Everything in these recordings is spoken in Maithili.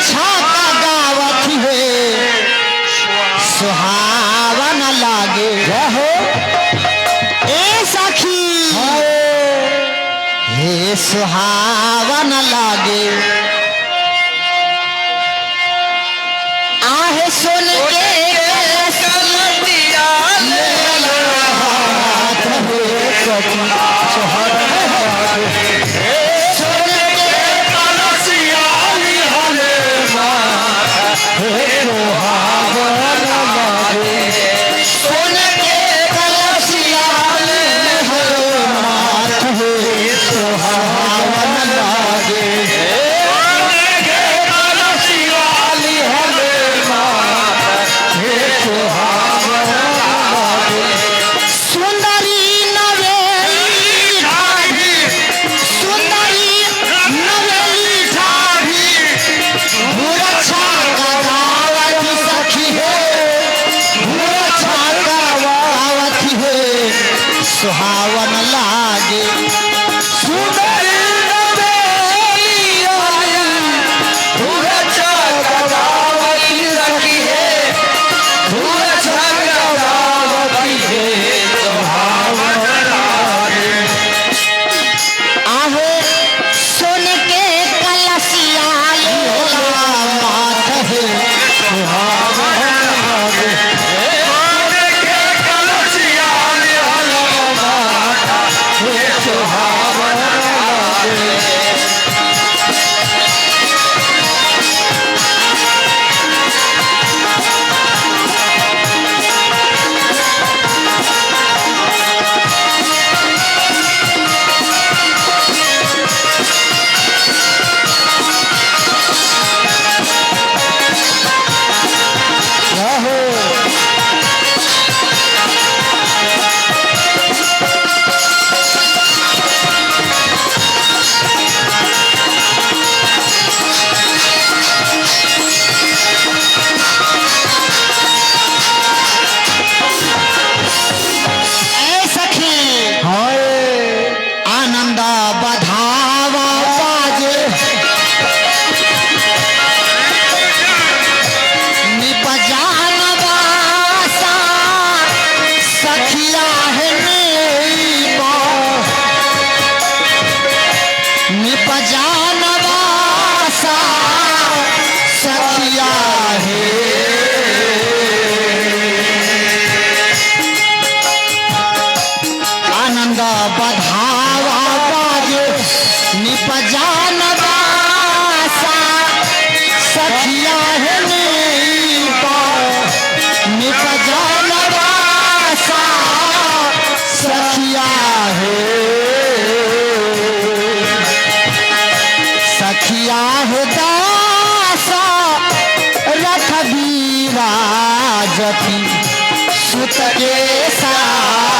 छाका गावत हे सुहावन लागे। हो। ए सखी हे सुहावन लागे। आहे सुन के कलतिया ले हाथ हे सखी सुन के कलसिया हले सुन के कलसिया ले माथ हे सुहावन लागे। कलसिया हले सुंदरी नवेली ठाढ़ी, सुंदरी नवेली ठाढ़ी, भूरछा गावत सखी हे, भूरछा गावत हे सुहावन लागे। सुंदरी नवेली आई धूरछा गवावती सखी है, धूरछा गवावती है सुहावन लागे। आहे सुन के कलसिया लेला माथ हे सुहावन लागे। के कलसिया हले माता हे सुहावन लागे। ए सखी हाय। आनंद बधावा बाजे निपजान बासा सखिया है नीपा, निपजान बासा सखिया है। आनंद बधावा बाजे निपजान बासा सखिया है नीपा, निपजान बासा सखिया है, सखिया है दासा रथ बीराजती सुत के साथ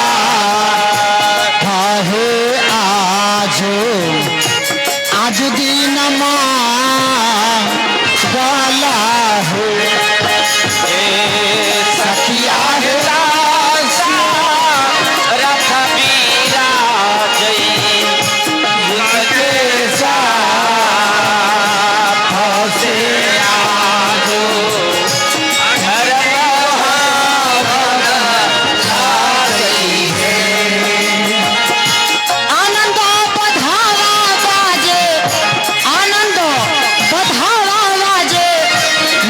हे आज आज दिन माँ गला हो सखिया है दासा रथ बीराजई के साथ से आजो घर बहावन साजई है। आनंद बधावा बाजे, आनंद बधावा बाजे,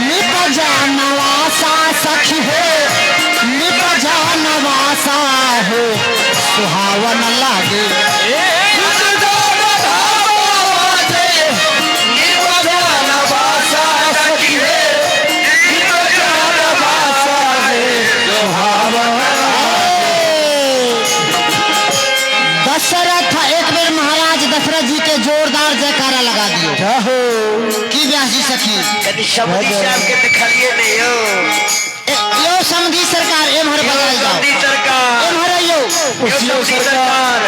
निपजा नवासा सखी हो, निपजा नवासा हो सुहावन लागे। दशरथ एक बेर महाराज दशरथ जी के जोरदार जयकारा लगा दियो। हो। की व्यास जी सखी कभी समधी साहब के देखलिए नहीं हो। यो समधी सरकार एम्हर बजाल जाओ। समधी सरकार एम्हर अइयो। यो समधी सरकार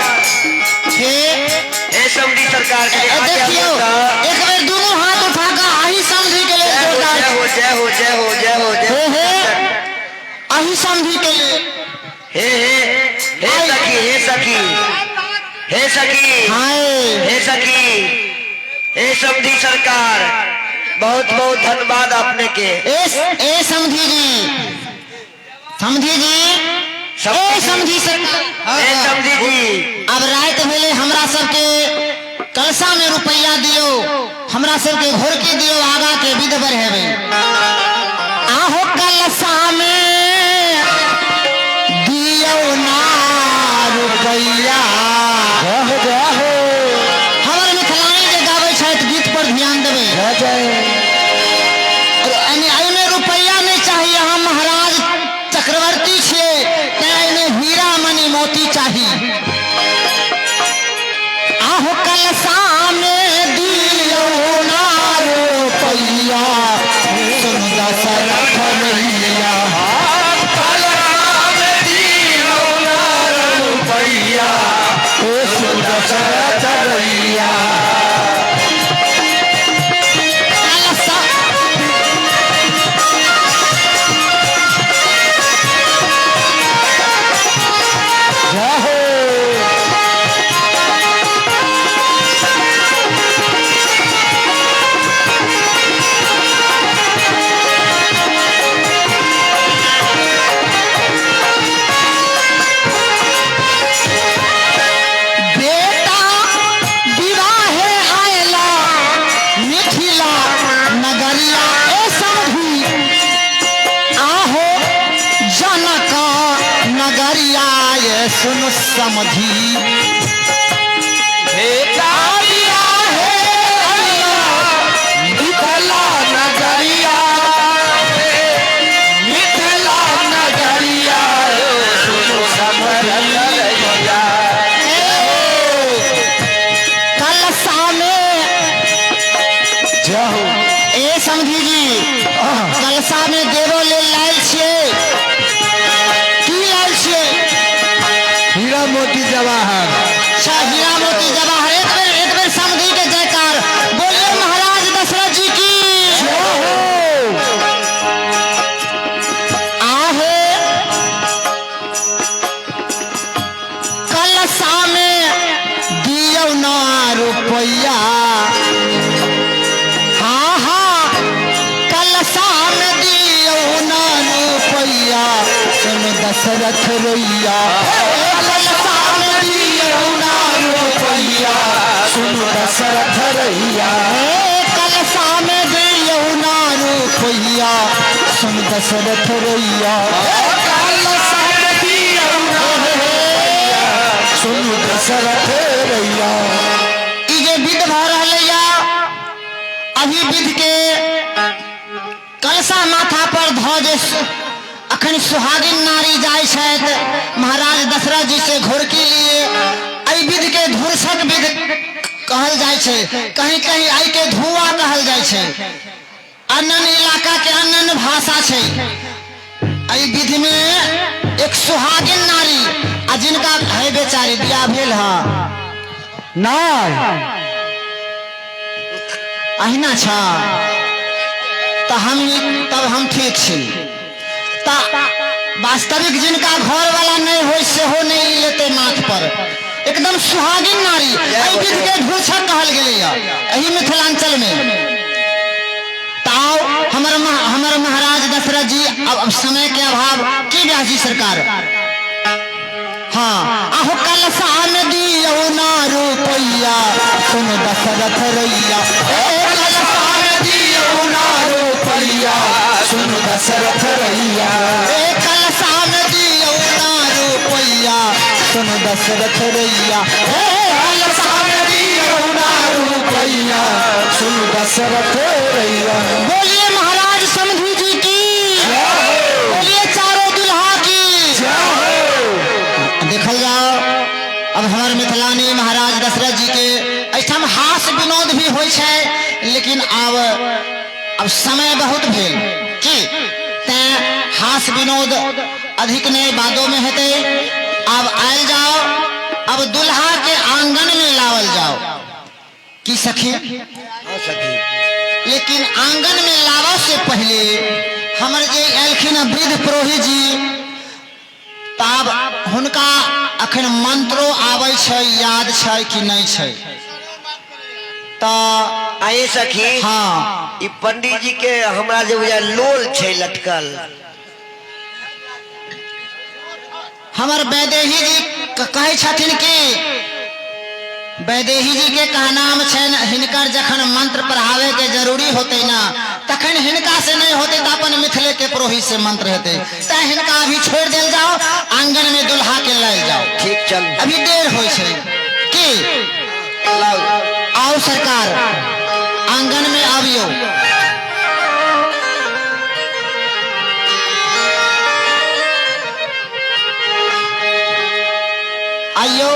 हे ए समधी सरकार के देखियो एक बेर दोनों हाथ उठा के आही समधी के लिए जोरदार। जय हो जय हो जय हो जय हो जय हे हे आही समधी के लिए। हे हे हे सखी हे सखी हे सखी हाय हे सखी हे समधी सरकार। बहुत बहुत धन्यवाद अपने के। ए ए समधी जी, समधी जी, ए समधी सरकार। ए समधी जी। अब राति भेलै, हमरा सबके कलशा में रुपैया दियौ, हमरा सबके घोर के दियौ, आगा के विध बढ़ेबै। आहो कलशा में दियौ ना रुपैया। हमर मिथिलानी जे गाबै छथि, गीत पर ध्यान देबै। एहिमे रुपैया नहि चाही, अहाँ महाराज चक्रवर्ती छियै, तें एहिमे हीरा मणि मोती चाही। आहो कलशा में दियौ ना रुपैया, सुन दशरथ रैया। कलशा बेटा विवाहे आयला मिथिला नगरिया, ए समधी, आहो जनक नगरिया, ये सुन समधी। बेटा विवाहे आयला मिथिला नगरिया, मिथिला नगरिया, सुनो समझिया। कलशा में, ए समधी जी, कलशा में देवो लेल लायल छियै। की लायल छियै? हीरा मोती जवाहर। अच्छा, हीरा मोती जवाहर। एक बेर, एक बेर समधी के जयकार बोलिए, महाराज दशरथ जी की। आहे कलशा में दियौ ना रुपैया, हाँ हाँ, कलशा में दियौ ना रुपैया, सुन दशरथ रैया। कलशा में दियौ ना रुपैया, सुनो दशरथ रैया। ए कलशा में दियौ ना रुपैया, सुन दशरथ रैया। कलशा में दियौ ना रुपैया, सुनो दशरथ रैया। ई जे विध भऽ रहलैया, अभी विध के कलशा माथा पर धऽ जे अखन सुहागिन नारी जाइ छथि महाराज दशरथ जी से घोरकी लिए, एहि विध के धुरसक विध कहल जाइ छै। कहीं कहीं एहि के धुआ कहल जाइ छै। अन्य अन्य इलाका के अन्य अन्य भाषा छै। एहि विध में एक सुहागिन नारी आ जिनका है बेचारी बियाह भेल है? नहीं। अहिना छ तऽ हम तब हम ठीक छी। तऽ वास्तविक जिनका घर वाला नहि होइ, सेहो नहि ई लेतै माथ पर। एकदम सुहागिन नारी, एहि विध के धुरछक कहल गेलैया एहि मिथिलांचल में। तऽ आउ हमर महाराज दशरथ जी, अब समय के अभाव की व्यास जी सरकार। हाँ, आहो कलशा में दियौ ना रुपैया, सुन दशरथ रैया। ए कलशा में दियौ ना रुपैया, सुन दशरथ रैया। ए कलशा में दियौ ना रुपैया, सुन दशरथ रैया। ए कलशा में दियौ ना रुपैया, सुन दशरथ रैया। बोलिए महाराज समधी जी की, बोलिए चारों दुल्हा की। देखल जाओ, अब हमर मिथिलानी महाराज दशरथ जी के एहिठाम हास विनोद भी होइ छै, लेकिन आब समय बहुत भेल की, तैं हास विनोद अधिक नहि, बादो में हेतै। आब आयल जाओ, अब दुल्हा के आंगन में लावल जाओ की सखी? हाँ सखी। लेकिन आंगन में लावा से पहले हमर जे एलखिन हँ वृद्ध पुरोहित जी, तब हुनका अखन मंत्रो आबै छै, याद छै कि नहि छै? तऽ आए सखी। हाँ। ई पंडित जी के हमरा जे बुझाय लोल छै लटकल। हमर वैदेही जी कहै छथिन कि वैदेही जी के कहनाम छनि हिनकर जखन मंत्र पढ़ावे के जरूरी होते ना तखन हिनका से नहीं होते तो अपन मिथिले के पुरोहित से मंत्र हेतै, तैं हिनका अभी छोड़ देल जाओ, आंगन में दुल्हा के लायल जाओ। ठीक चल, अभी देर होइ छै की लाओ। आओ सरकार आंगन में आबियो। आइयो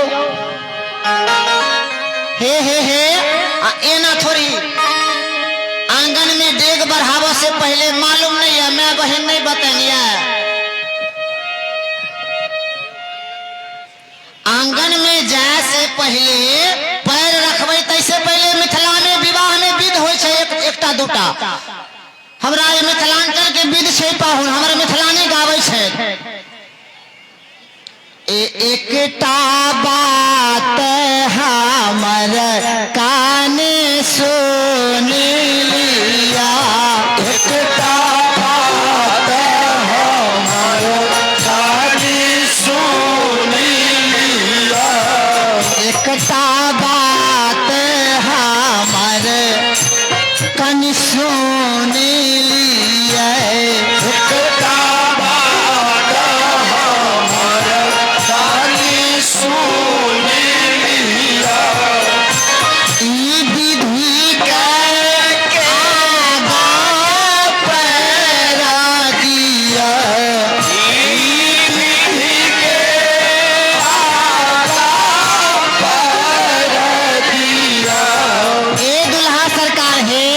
हे हे हे आ एना थोड़ी आंगन में डेग बढ़ावे से पहले मालूम नहीं है, मैं बहन नहीं बतैनिया। आंगन में जाए से पहले पैर रखबै तैसे पहले मिथिला में विवाह में विध होइ छै एकटा दूटा। हमरा ई मिथिलांचल के विध छै पाहुन, हमर मिथिलानी गाबै छै। एकटा बात हमर कान सुनि लिया, एकटा बात हमर कान सुनि लिया, एकटा बात हमर कान सुनि लिया, एकटा बात हमर कान सुनि लिया, ई विधि के आगाँ पैरा दिया, ई विधि के आगाँ पैरा दिया। ए दुल्हा सरकार हे,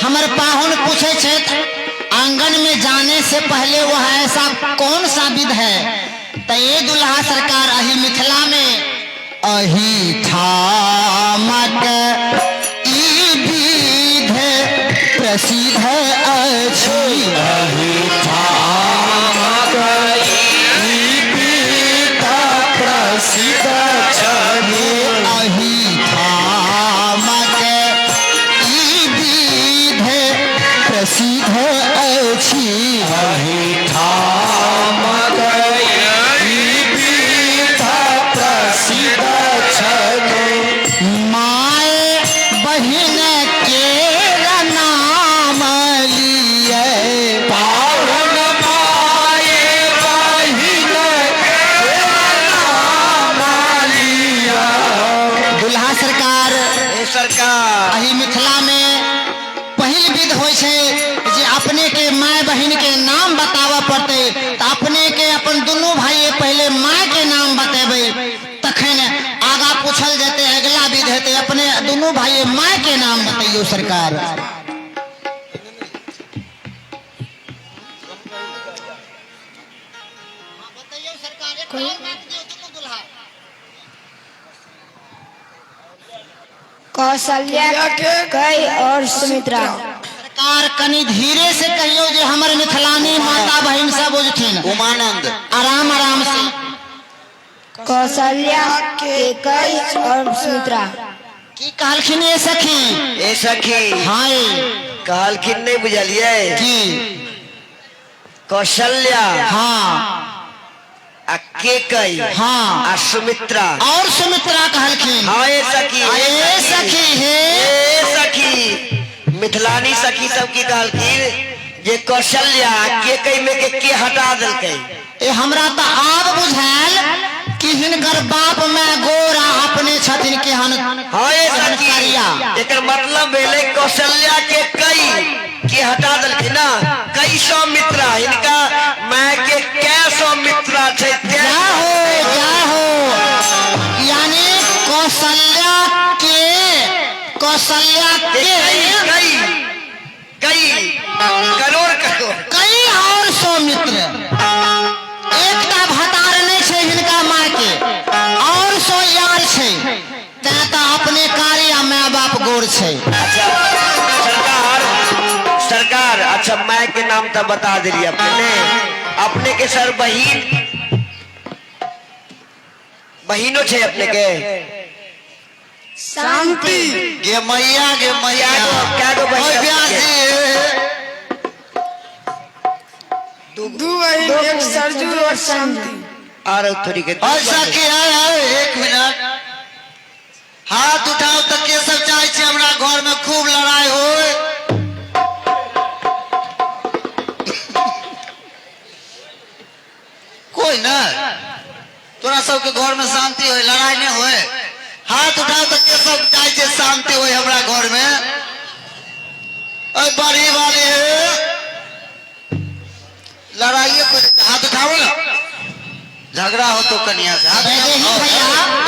हमर पाहुन पूछे छथि आंगन में जाने से पहले वह ऐसा कौन सा विध है, तो ए दुल्हा सरकार अही मिथिला में अही ठामक ई विध प्रसिद्ध अछि, अही ठामक ई विध प्रसिद्ध छनि, अही ठामक ई विध प्रसिद्ध अछि, अही ठामक ई विध प्रसिद्ध छनि, माय बहिन के नाम लिये, पाहुन माय बहिन के नाम लिया। दुल्हा सरकार ए सरकार अही मिथिला में पहिल विध होइ छै जे अपने के माय बहिन के नाम बताबऽ पड़तै, तऽ अपने के अपन दुनू भाई पहले माय के नाम बतेबै तखन आगा पूछल जेतै, अगला विध हेतै। अपने दुनू भाई माय के नाम बतैयौ सरकार। कौशल्या कई और सुमित्रा। सरकार कनी धीरे से कहियो जे हमर मिथिलानी माता बहिन सब बुझथिन, उमानंद आराम आराम से। कौशल्या के कई और सुमित्रा। की कहलखिन ये सखी? ए सखी हाँ कहलखिन नहीं बुझलिए की? कौशल्या हाँ आ के कई हाँ आ सुमित्रा और सुमित्रा कहलखिन। हाँ ए सखी, ए सखी हे ए सखी मिथिलानी सखी सब की कहलखिन जे कौशल्या के कई में के हटा देलकै। ए हमरा तो आब बुझायल कि हिनकर बाप में गोरा अपने छथिन केहन। हाँ ए सखी करिया। एकर मतलब भेलै कौशल्या के कई के हटा देलखिन ना, कई सौ मित्रा हिनका माय के कै सौ मित्रा छै। जा हो जा हो, यानी कौशल्या के, कौशल्या के कई कई करोड़ करोड़ कई और सौ मित्र, एकटा भतार नहीं छै हिनका माँ के, और सौ यार छै, तैं तऽ अपने कारी आ my बाप गोर छै। अच्छा सरकार, सरकार अच्छा माय के नाम तो बता दिलिए अपने, अपने के सर बहिन बहिनो छै अपने के? शांति। गे मैया, गे मैया। कै गो बहिन? ओए व्यास जी। दू बहिन, एक सरजू और शांति। आरो थोड़ी के ऐसा की है, है, एक मिनट, हाथ उठाओ तऽ के सब चाहै छी हमरा घर में खूब लड़ाई होय? कोई ना? तोरा सबके घर में शांति होय, लड़ाई नहीं होय? हाथ उठाओ तऽ के सब चाहै छै शांति होय हमरा घर में? अरे बड़ी वाली है, लड़ाइए पर हाथ उठाओ ना, झगड़ा हो तो कनिया से हाथ वैदेही उठाओ। भैया।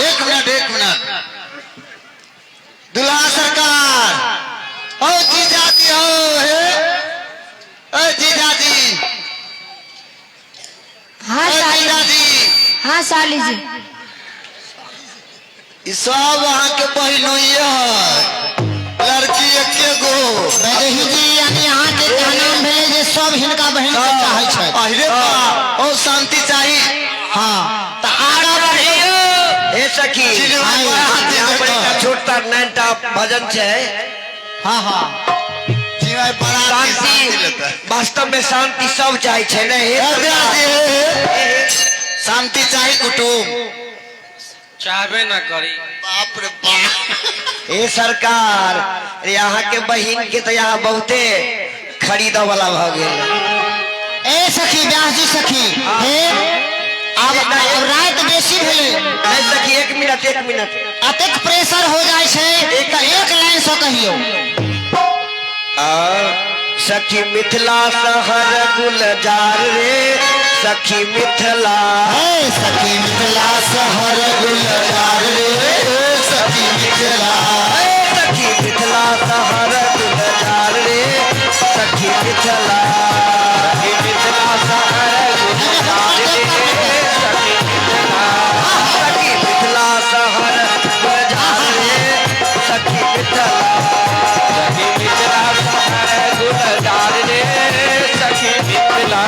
एक मिनट, एक मिनट। दुल्हा सरकार, ओ जीजाजी, हो हे, ओ जीजाजी। हाँ। ओ साली। जीजाजी। हाँ साली जी। ई सब अहाँके बहिनोइए है, लड़की एके गो। वैदेही जी, यानी अहाँके कहनाम भेलै जे सब हिनका बहिन के चाहै छथि। अरे बा, ओ शांति चाही। हाँ, तऽ आगाँ बढ़ियौ। हे सखी, चिड़वा बड़ा हाथी। यहाँ पर एकटा छोट टा नैन टा भजन छै। हाँ हाँ चिड़वा बड़ा हाथी। शांति। शांति लेता है। वास्तव में शांति सब चाहे छै ने हे? ए व्यास जी, हे, हे, शांति चाही कुटुम्ब? चाहबे ना करी। बाप रे बाप। हे सरकार, अरे अहाँ के बहिन के तऽ यहाँ बहुते खरीदऽ वाला भऽ गेल। ए सखी, व्यास जी, सखी, हे, आब आब राति बेसी भेलै। नहीं सखी, एक मिनट, एक मिनट। अतेक प्रेशर हो जाइ छै तऽ एक लाइन से कहियौ। आ सखी मिथिला शहर गुलजार रे, सखी मिथिला। हे सखी मिथिला शहर गुलजार रे, सखी मिथिला। हे सखी मिथिला शहर गुलजार रे, सखी मिथिला। सखी मिथिला शहर गुलजार रे, सखी मिथिला। सखी मिथिला शहर गुलजार रे, सखी मिथिला। सखी मिथिला शहर गुलजार रे, सखी मिथिला।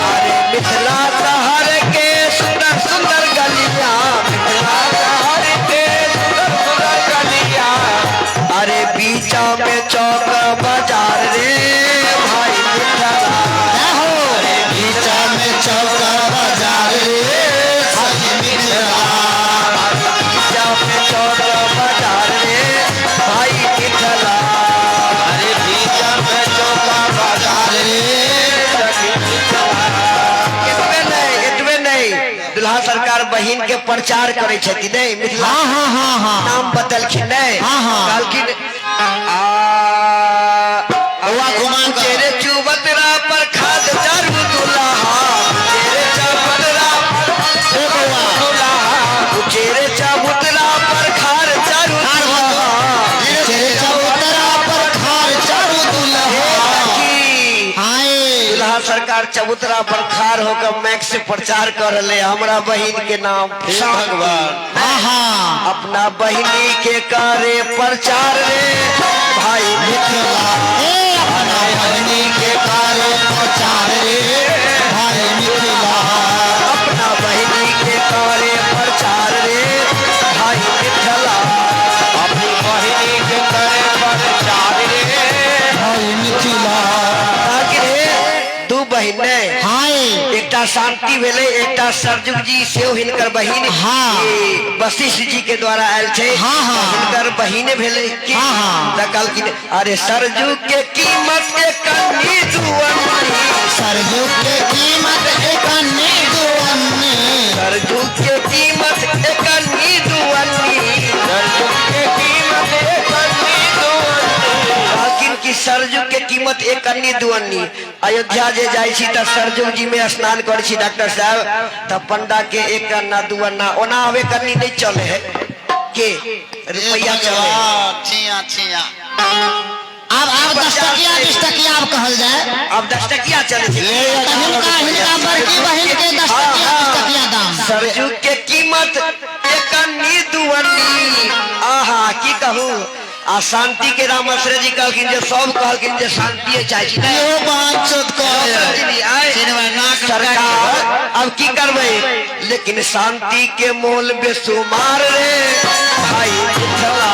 अरे मिथिला शहर के सुंदर सुंदर गलिया, मिथिला शहर के सुंदर सुंदर गलिया। अरे बीचा में चौक बाजार रे भाई मिथिला। जय हो। बीचा में चौका बाजार रे, सखी मिथिला। बीचा में चौक बाजार रे भाई मिथिला। अरे बीचा में चौका बाजार रे, सखी मिथिला। एतबे नहीं, एतबे नहीं, दुल्हा सरकार बहिन के प्रचार करे छथिन नहीं मिथिला? हाँ हाँ हाँ हाँ नाम बदलखिन नहीं? हाँ, हाँ। कहलखिन आ बौआ घुमा कऽ। तेरे चुबतरा पर खाद चारू दुल्हा, तेरे चबूतरा पर ए बौआ। दुल्हा, तेरे चबूतरा पर खार चारू दुल्हा। तेरे चबूतरा पर खार चारू हे दुल्हा। सखी, हाय। दुल्हा सरकार चबूतरा पर खार होकर मैक से प्रचार कर रहे हमरा बहिन के नाम। हे भगवान। हाँ हाँ अपना बहिनी के करे प्रचार रे भाई मिथिला। ए अपना बहिनी के करे प्रचार रे भाई मिथिला। अपना बहिनी के करे प्रचार रे भाई मिथिला। अपनी बहिनी के करे प्रचार रे भाई मिथिला। ताकि रे दू बहिन ने हाय। एकटा शांति भेलै, एकटा सरजुग जी सेहो हिनकर बहिन। हाँ। ई वशिष्ठ जी के द्वारा आयल छै। हाँ, हाँ। हिनकर बहिने भेलै की? हाँ, हाँ। तऽ कहलखिन, अरे सरजू के कीमत के कन्नी दुअन्नी। सरजू के कीमत एक अन्नी दुअन्नी। सरजू के कीमत एक अन्नी दुअन्नी। सरजुग के कीमत एक अन्नी दुअन्नी। कहलखिन कि सरजू के कीमत एक अन्नी दुअन्नी। अयोध्या जे जाइ छी तऽ सरजू जी में स्नान करै छी डॉक्टर साहब, तऽ पंडा के एक अन्ना दू अन्ना, ओना आब एक अन्नी नहीं चले है के रुपया चले है। भगवान, छिया छिया। आब आब 10 टकिया 20 टकिया आब कहल जाय। आब 10 टकिया चले छै। तऽ हिनका हिनका बड़की बहिन के 10 टकिया 20 टकिया दाम। सरजू के कीमत एक अन्नी दू अन्नी, आहा की कहू, आ शांति के रामाश्रय जी कहलखिन जे सब कहलखिन जे शांतिए चाहै छी। नहि इहो बात चोत जी, आय। नाक सरकार अब की करबै, लेकिन शांति के मोल बेसुमार रे भाई मिथिला।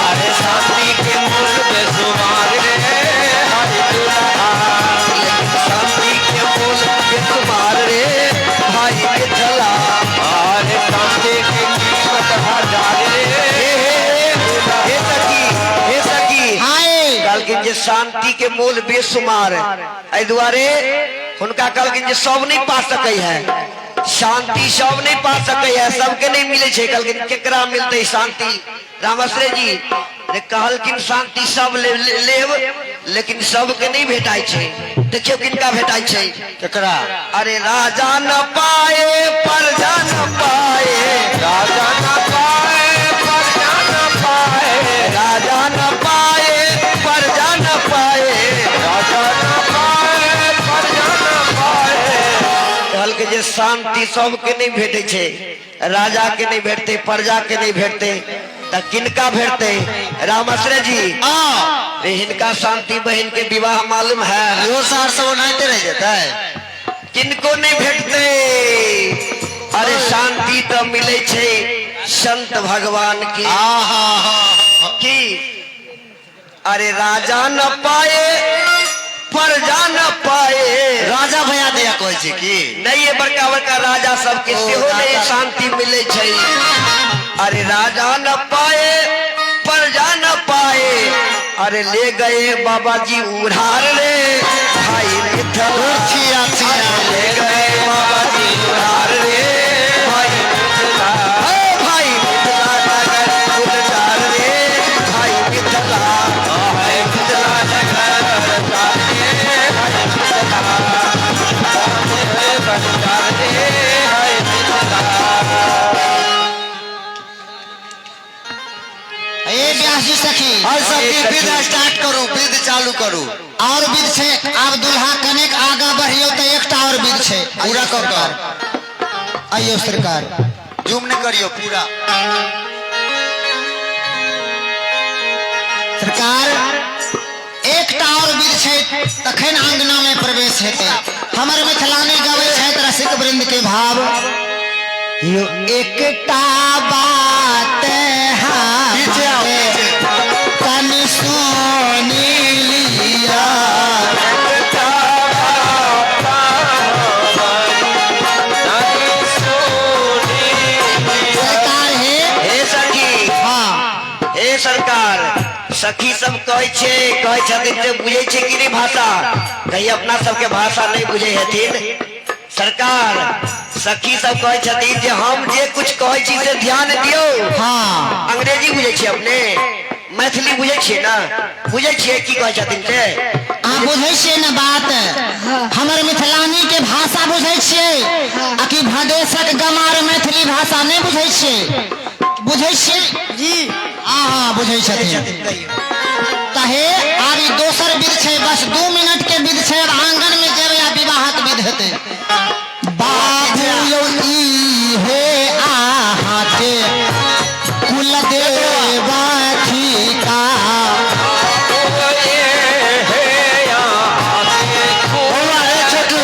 अरे शांति के मोल बेसुमार रे भाई मिथिला। लेकिन शांति के मोल बेसुमार रे भाई मिथिला। अरे शांति के कीमत हजार रे। हे हे हे सखी, हे सखी, हाय। कहलखिन जे शांति के मोल बेसुमार, एहि दुआरे हुनका कहलखिन जे सब नहीं पा सकै है शांति, सब नहीं पा सकै है, सबके नहीं मिले छै। कहलखिन केकरा मिलतै शांति? रामाश्रय जी रे कहलखिन शांति सब ले, ले, लेब, लेकिन सबके नहीं भेटाइ छै। देखियौ किनका भेटाइ छै। केकरा? अरे राजा न पाए प्रजा न पाए, राजा न पाए प्रजा न पाए, राजा न पाए प्रजा न पाए, राजा न पाए प्रजा न पाए। कहलकै जे शांति सबके नहीं भेटै छै, राजा के नहीं भेटतै, प्रजा के नहीं भेटतै, तऽ किनका भेटतै? रामाश्रय जी हाँ रे, हिनका शांति बहन के विवाह मालूम है? इहो सार सब ओनाहिते रहि जेतै। किनको नहीं भेटतै। अरे शांति तऽ मिलै छै संत भगवान के। आहा हा। की अरे राजा न पाए प्रजा न पाए। राजा भैया दिया कहै छै की? नहीं, ये बड़का बड़का राजा सबके ओ, सेहो नहीं राजा। शांति मिले छै। अरे राजा न पाए प्रजा न पाए, अरे ले गए बाबा जी उधार रे भाई मिथिला। थिया थिया। अरे ले गए बाबा जी उधार रे भाई मिथिला। ओ भाई मिथिला नगर गुलजार रे भाई मिथिला। भाई मिथिला नगर गुलजार रे भाई मिथिला। गुलजार रे भाई मिथिला। ए व्यास जी सखी, और सबके विध स्टार्ट करू, विध चालू करू। और विध छै। आब दुल्हा कनेक आगा बढ़ियौ तऽ एकटा और विध छै। पूरा कऽ कऽ। आइयो सरकार। जूम नहि करियौ पूरा। सरकार, एकटा और विध छै तखन अंगना में प्रवेश हेतै। हमर मिथिलानी गबै छथि रसिक वृंद के भाव यो एकटा बात पीछे आओ, पीछे। कनि सुनि लिया। सरकार हे। हे सखी। हाँ। हे सरकार, सखी सब कहै छै, कहै छथिन जे बुझै छै कि नहि भाषा? कहीं अपना सबके भाषा नहि बुझै हेथिन। सरकार, सखी सब कहै छथिन जे हम जे कुछ कहै छी से ध्यान दियौ। हाँ। अंग्रेजी बुझै छियै अपने? मैथिली बुझै छियै ने? बुझै छियै की कहै छथिन से? अहाँ बुझै छियै ने बात? हमर मिथिलानी के भाषा बुझै छियै आ कि भदेशक गमार मैथिली भाषा नहि बुझै छियै? बुझै छियै? जी। हाँ हाँ, बुझै छथिन। तऽ हे आब ई दोसर विध छै, बस 2 मिनट के विध छै। आब आंगन में जेबै आ विवाहक विध हेतै। बाबू यौ ई हे अहाँके कुल देवा ठीका। बौआ रे छोटू।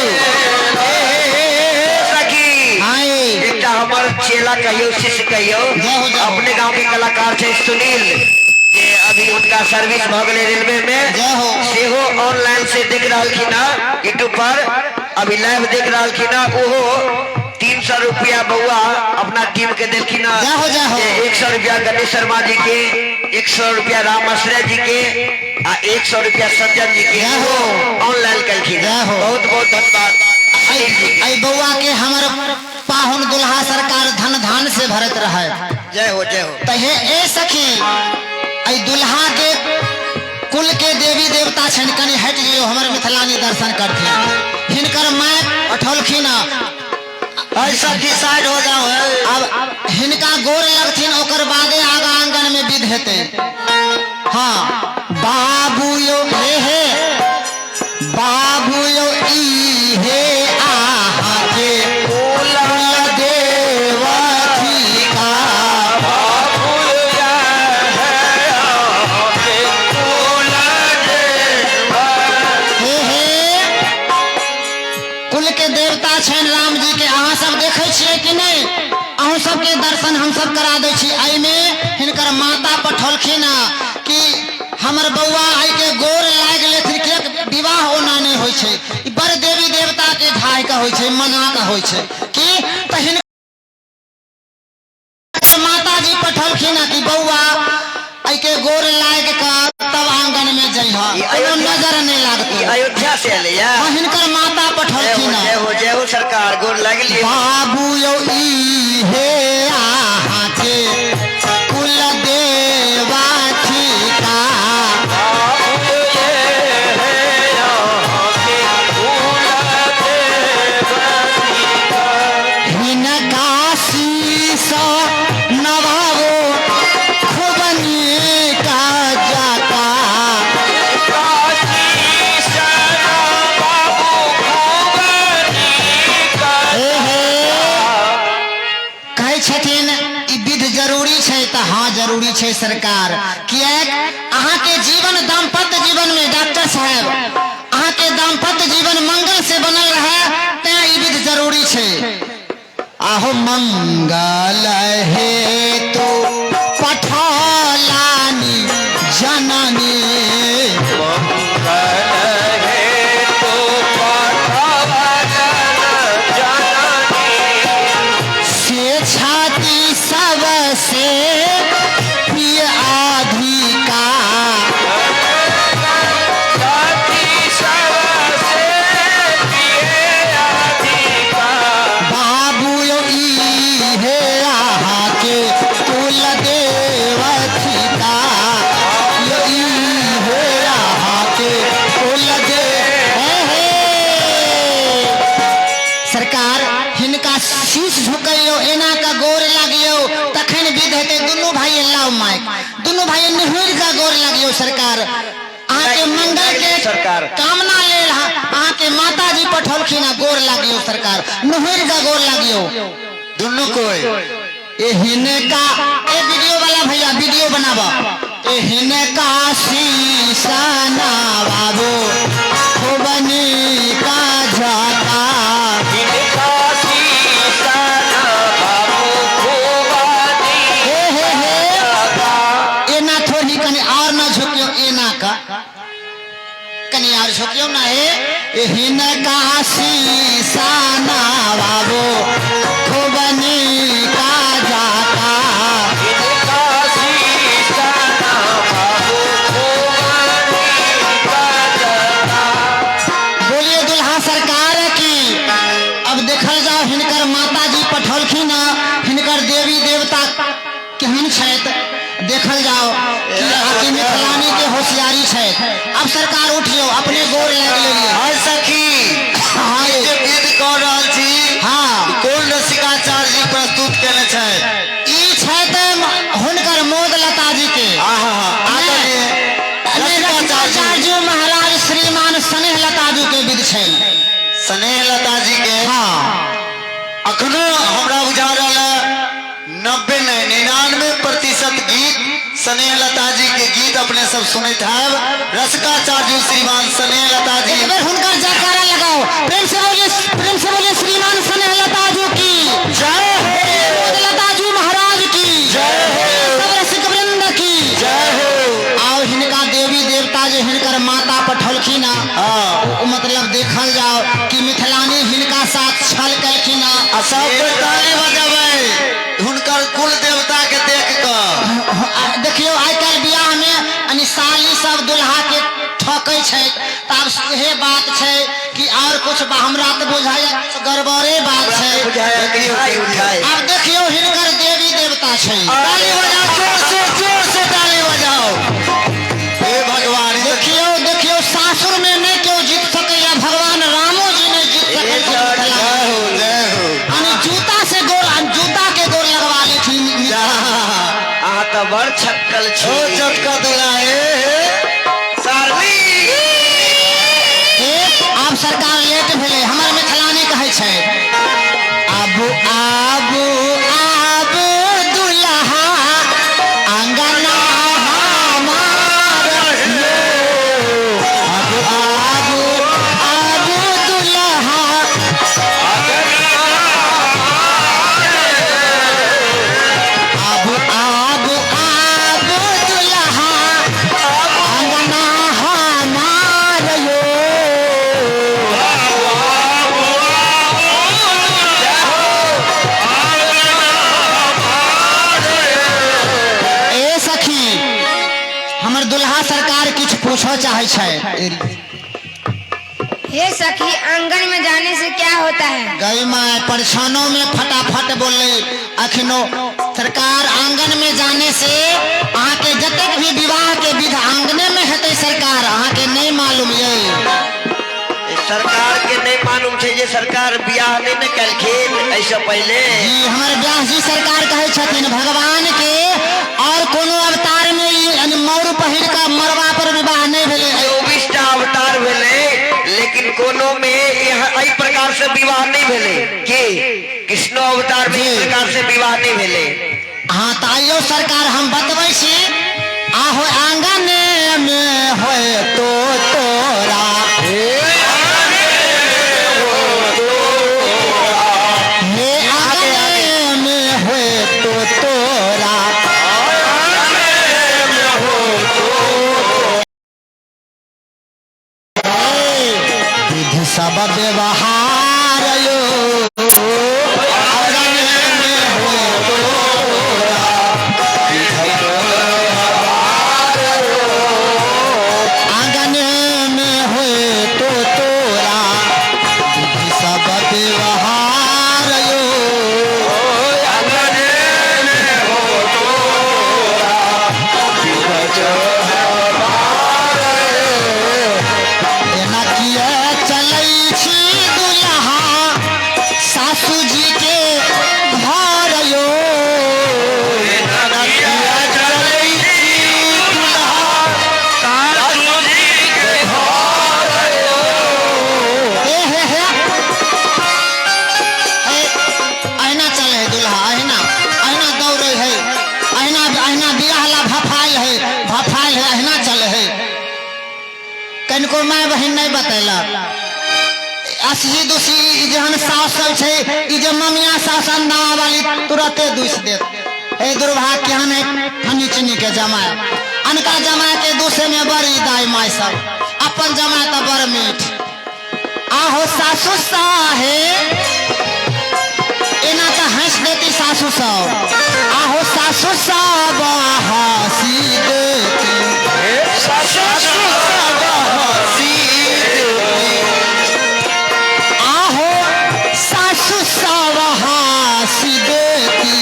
हे हे हे हे सखी। हाय। एकटा हमर चेला कहियौ, शिष्य कहियौ, जय हो, जय हो। अपने गांव के कलाकार छै सुनील, जे अभी हुनका सर्विस भऽ गेलै रेलवे में। जय हो। सेहो ऑनलाइन से देख रहलखिन हँ, यूट्यूब पर अभी लाइव देख रहलखिन हँ। ओहो 300 रुपया बउआ अपना टीम के देलखिन हँ। जय हो, जय हो। 100 रुपया गणेश शर्मा जी के, 100 रुपया राम आश्रय जी के आ 100 रुपया सज्जन जी के जय हो। ऑनलाइन कलखिन। जय हो। बहुत बहुत धन्यवाद सुनील जी के। ऐ बउआ के हमर पाहुन दुल्हा सरकार धन धान से भरत रहे। जय हो, जय हो। तऽ हे ए सखी, ऐ दुल्हा के कुल के देवी देवता छनि, कनि हटि जइयौ, हमर मिथिलानी दर्शन करथिन। हिनकर माय पठौलखिन। ऐ सखी, साइड हो जाओ है। आब हिनका गोर लगथिन, ओकर बादे आगा आंगन में विध हेतै। हाँ बाबू यो, हे हे बाबू यो ई हे अहाँके कुल देवा ठीका। बाबू या है। देखै छियै कि नहि? अहूँ सबके दर्शन हमसब करा दै छी। एहिमे हिनकर माता पठौलखिन कि हमर बौआ आइ के गोर लागि लेथिन, किएक विवाह ओना नहि होइ छै, ई बड़ देवी देवता के ढाहि के होइ छै, मना के होइ छै। की तऽ हिनकर माताजी पठौलखिन कि बौआ एहि के गोर लागि कऽ तब आंगन में जइह, कोनो नजर नहीं लागतौ। अयोध्या से एलैया? हाँ, हिनकर माता पठौलखिन। जय हो, जय हो सरकार, गोर लागली। बाबू यौ ई हे अहाँ के कुल देवा ठीका, हिनका शीश नवाबो खूब नीक जाता। हे हे, कहै छथिन ई विध जरूरी छै, तऽ हाँ जरूरी छै सरकार, किएक अहाँके जीवन दाम्पत्य जीवन में डॉक्टर साहेब अहाँके दाम्पत्य जीवन मंगल से बनल रहे, तें ई विध जरूरी छै। आहो मंगल हे तो पठौलानी जननी, से छाती सबसे प्रिय अधिकार। बाबू यौ ई हे अहाँके कुल देवथिका, यौ ई हे अहाँके कुल देव। हे हे सरकार, हिनका शीश झुकैयौ, एना का गोर लागियौ, तखन विध हेतै। दुनू भाई लाउ माइक, दुनू भाई निहुरि कऽ गोर लागियौ सरकार। अहाँके मंगल के सरकार कामना लेल अहाँके माताजी पठौलखिन, गोर लागियौ सरकार, निहुरि कऽ गोर लागियौ दुनू कोई। एहिनका ए वीडियो वाला भैया वीडियो बनाब। एहिनका शीश नवाबो खूब नीक जाता, हे हे हे, एना थोड़ी कनि और न झुकियो, एना का कनि और झुकियो ना। हे हिनका शीश नवाबो खूब नीक जाता। बोलिए दुल्हा सरकार की। अब देखल जाओ हिनकर माताजी पठौलखिन, हिनकर देवी देवता केहन छथि, देखल जाओ कि आकि मिथिलानी के होशियारी छथि। अब सरकार उठियो, अपने गोर लागि लेलियै। हाय सखी, हाँ ई जे विध कऽ रहल छी, हाँ, कोन रसिकाचार्य जी प्रस्तुत केने छथि? ई छथि हुनकर मोद लता जी के। आहा, आदरणीय रसिकाचार्य रसिकाचार्य महाराज श्रीमान स्नेह लता जी के विध छनि। स्नेह लता जी के। हाँ, अखनो हमरा बुझा रहल है 90 नहीं 99% गीत स्नेह लता जी के गीत अपने सब सुनैत हैब। रसिकाचार्य श्रीमान स्नेह लता जी, एक बेर हुनकर जयकारा लगाओ, प्रेम से बोलिए, प्रेम से बोलिए श्रीमान स्नेह लता जी की जय हो, मोद लता जी महाराज की जय हो, सब रसिक वृंद की जय हो। आओ हिनका देवी देवता जे हिनकर माता पठौलखिन, हाँ, ओ मतलब देखल जाओ कि मिथिलानी हिनका साथ छल कलखिन। आ सब कोई ताली बजाबै हुनकर कुल देवता के देख कऽ। देखियौ आइ काल्हि बियाह में यानी साली सब दुल्हा के ठकै छै, तऽ आब इहे बात छै कि और कुछ हमरा तऽ बुझाइया गड़बड़े बात छै। उठाए आब देखियौ हिनकर देवी देवता छै। ताली बजाओ, जोर से, जोर से ताली बजाओ। हे भगवान, ई तऽ देखियौ देखियौ सासुर में नहि केओ जीत सकैया, भगवान रामो जी नहि जीत सकै छै मिथिला। जय हो, जय हो। यानी जूता से गोर, जूता के गोर लगवा लेथिन। जा अहाँ तऽ बड़ छक्कल ओ छी चटका दुल्हा, हे हे सारली। ए, आब सरकार लेट भेलै, हमर मिथिलानी कहै छै आबू आबू आबू दुल्हा अंगना हमार लो, आबू आबू आबू दुल्हा। हमर दुल्हा सरकार किछु पूछऽ चाहै छै। हे सखी, आंगन में जाने से क्या होता है? गई माय, परेशानों में फटाफट बोले अखनो सरकार, आंगन में जाने से अहाँ के जतेक भी विवाह के विध आंगने में हेतै। सरकार, अहाँ के नहीं मालूम ये? सरकार के नहीं मालूम छै जे सरकार बियाह नहीं ने केलखिन एहिसँ पहिले। जी, हमर व्यास जी सरकार कहै छथिन, भगवान के और कोनो अवतार में ई यानी मौर पहिर कऽ मरबा पर विवाह नहीं भेलै। 24टा अवतार भेलै, लेकिन कोनो में एहि प्रकार से विवाह नहीं भेलै। के कृष्णो अवतार में एहि प्रकार से विवाह नहीं भेलै। हाँ, तऽ आइयो सरकार, हम बतबै छी, आहो आंगन में होए तो तोरा, हे आंगन में होए तो तोरा, विधि सब व्यवहार यो, आंगन में होए तोरा, आंगन में होए तो तोरा, विधि सब व्यवहार यो। एना किए चलै छी दुल्हा सासू जी के घर यो? एना किए चलै छी दुल्हा ए हे हे हे, अहिना चले है दुल्हा, अहिना अहिना दौड़े है, अहिना अहिना बियाह ला भफाइल है, भफाइल है, अहिना चले है। कनिको माय बहिन नहीं बतेलक। असली दूसी ई जेहन सास सब छै, ई जे ममिया सास अंदावा वाली तुरते दूसि देत। हे दुर्भाग्य केहन है फनी चीनी के जमाय। अनका जमाय के दूसे में बड़ी दाई माय सब, अपन जमाय तऽ बड़ मीठ। आहो सासु साहे, एना तऽ हंसि देती सासु सब। आहो सासु सब हंसी देती, सासु सब हंसी देती, आहो सासु सब हंसी देती,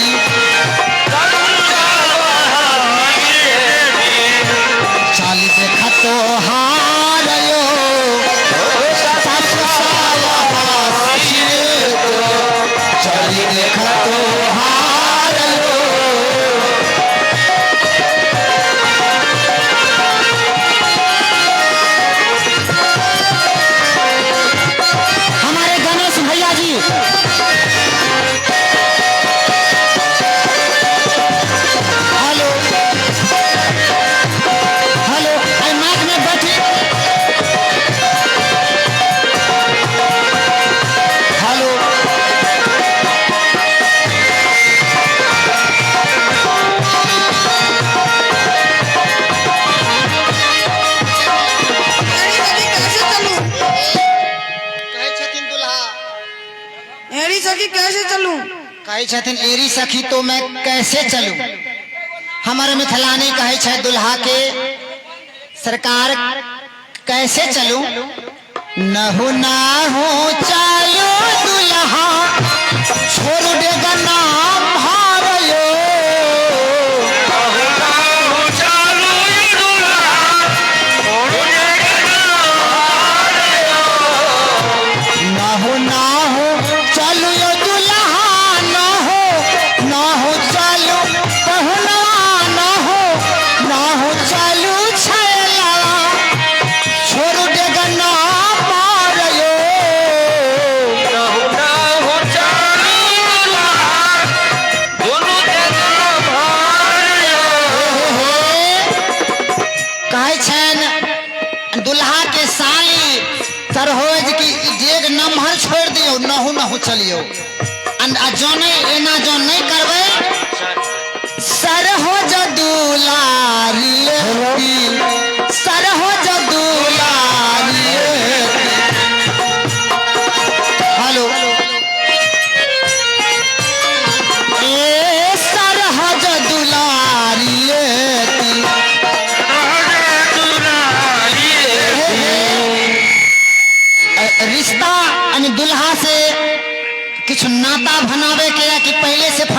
चाली देख तोहार यो, सासु सब हंसी देती, चाली देख तोहार यो। हमारे गणेश भैया जी, हेलो हेलो, आई माइक में बैठी। हेलो। एड़ी सखी, कैसे चलूं? कहै छथिन दुल्हा, एड़ी सखी, कैसे चलूं? कहै छथिन, एरी सखी तो मैं कैसे चलूं? हमर मिथिलानी कहै छै दुल्हा के, सरकार कैसे चलूं? नहु नाहु चलू दुल्हा, छोड़ देगना भारयो। नहु नाहु चलू यो दुल्हा, नहु नाहु चलू पहुनवा, नहु नाहु चलू छैला, छोड़ देगना मारयो। कहै छनि दुल्हा के साली सरहोज की, ई डेग नमहर छोड़ि दियौ, नहु नहु चलियौ। आ जँ नहि एना जँ नहि करबै, सरहोज दुलारी लेती, सरहोज दुलारी लेती। हेलो। ए सरहज दुलारी लेती।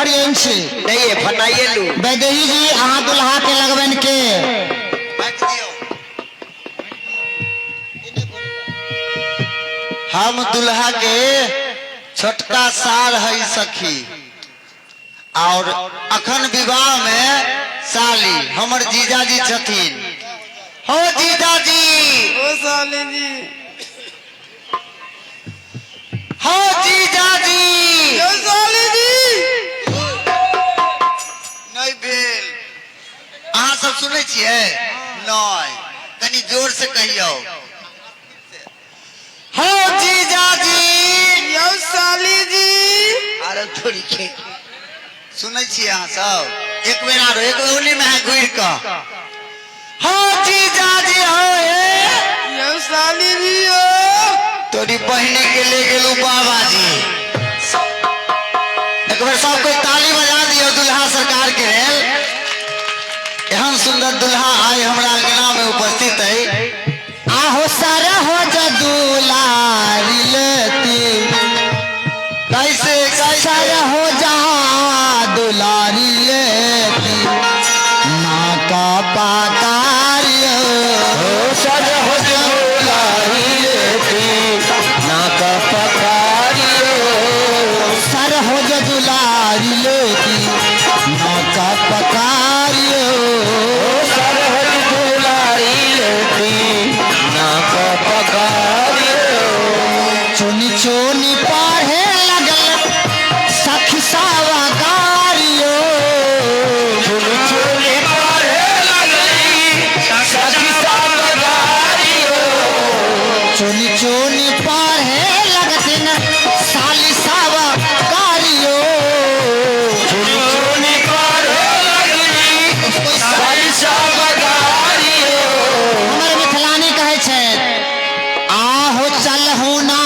फरियन छी। नहीं ये फनाइए लू। वैदेही जी अहाँ दुल्हा के लगबन के। हम दुल्हा के छोटका सार है सखी, और अखन विवाह में साली हमर जीजाजी छथिन। हो जीजाजी, ओ साली जी, हो जीजाजी, ओ साली जी। नहीं भेल। अहाँ सब सुनै छियै? नहीं, कनी जोर से कहियौ। हो जीजाजी, यौ साली जी। अरे थोड़ी के सुनै छियै अहाँ सब? एक बेर आरो, एक बेर ओली में घुरि कऽ। हो जीजाजी, हो हे यौ साली जी, ओ तोरी बहिनी के ले गेलू बाबाजी। एक बेर सब कोई ताली बजा दियौ दुल्हा सरकार के लेल। एहन सुंदर दुल्हा आइ हमरा अंगना में उपस्थित है। आहो सर हो जदुलारी लेती। कैसे कैसे? सर हो जा दुलारी लेती ना का पाकारियो। सर हो दुलारी लेती ना का पकारियो। सर हो जदुलारी लेती ना का पकारियो। सर हो दुलारी लेती ना का पकारियो। चुनी चुनी पढ़े लगल सखी सावा गारियो। चुनी चुनी पढ़े लगली सखी सावा गारियो। चुनी चुनी पढ़े लगतिन साली सावा गारियो। चुनी चुनी पढ़े लगली साली सावा गारियो। हमर मिथिलानी कहै छै, आहो चलहु ना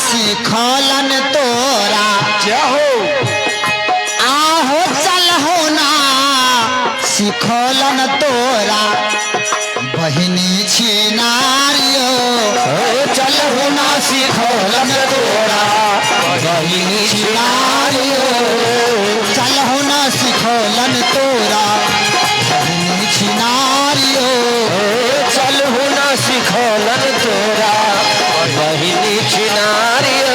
सिखलन तोरा। जहो आहो चलहु ना सिखलन तोरा बहिनी छिनारियो। चलहु ना सिखलन तोरा बहिनी छिनारियो। चलहु ना सिखलन तोरा बहिनी छिनारियो। चलहु ना सिखलन तोरा बहिनी छिनारियो।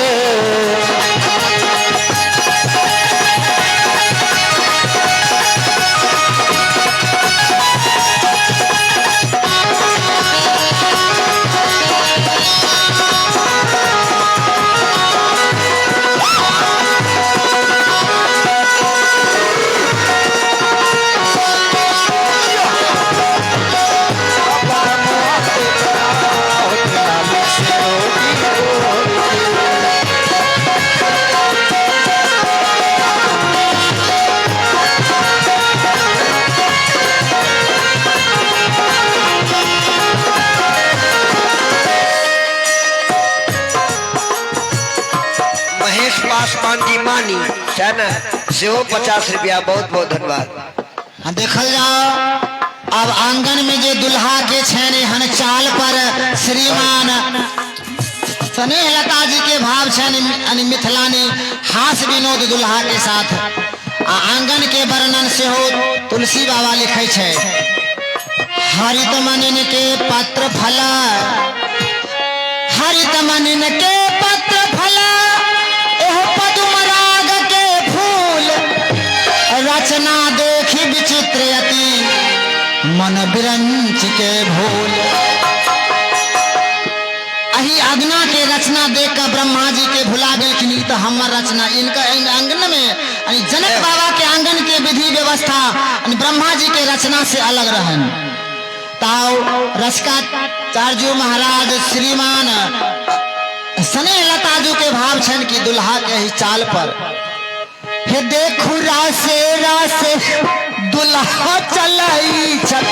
महेश पासवान जी मानी है ना, सेहो 50 रुपया। बहुत बहुत धन्यवाद। हाँ, देखल जाओ अब आंगन में जे दुल्हा के छनि एहन चाल पर श्रीमान स्नेह लता जी के भाव छनि यानी मिथिलानी हास विनोद दुल्हा के साथ। आ आंगन के वर्णन सेहो तुलसी बाबा लिखै छै। हरित मनिन के पत्र फल, हरित मनिन के पत्र फल, एहो पदुम राग के फूल। रचना देखी विचित्र अति मन बिरंच के भूल। अही अगना के रचना देख कर ब्रह्मा जी के भुला गेलखिन, ई तो हमर रचना। इनका आंगन में यानी जनक बाबा के आंगन के विधि व्यवस्था यानी ब्रह्मा जी के रचना से अलग रहन। ताओ रसका चार्जू महाराज श्रीमान स्नेह लताजू के भाव छन कि दुल्हा के ही चाल पर हे देखू रासे रासे दुल्हा चलई छत।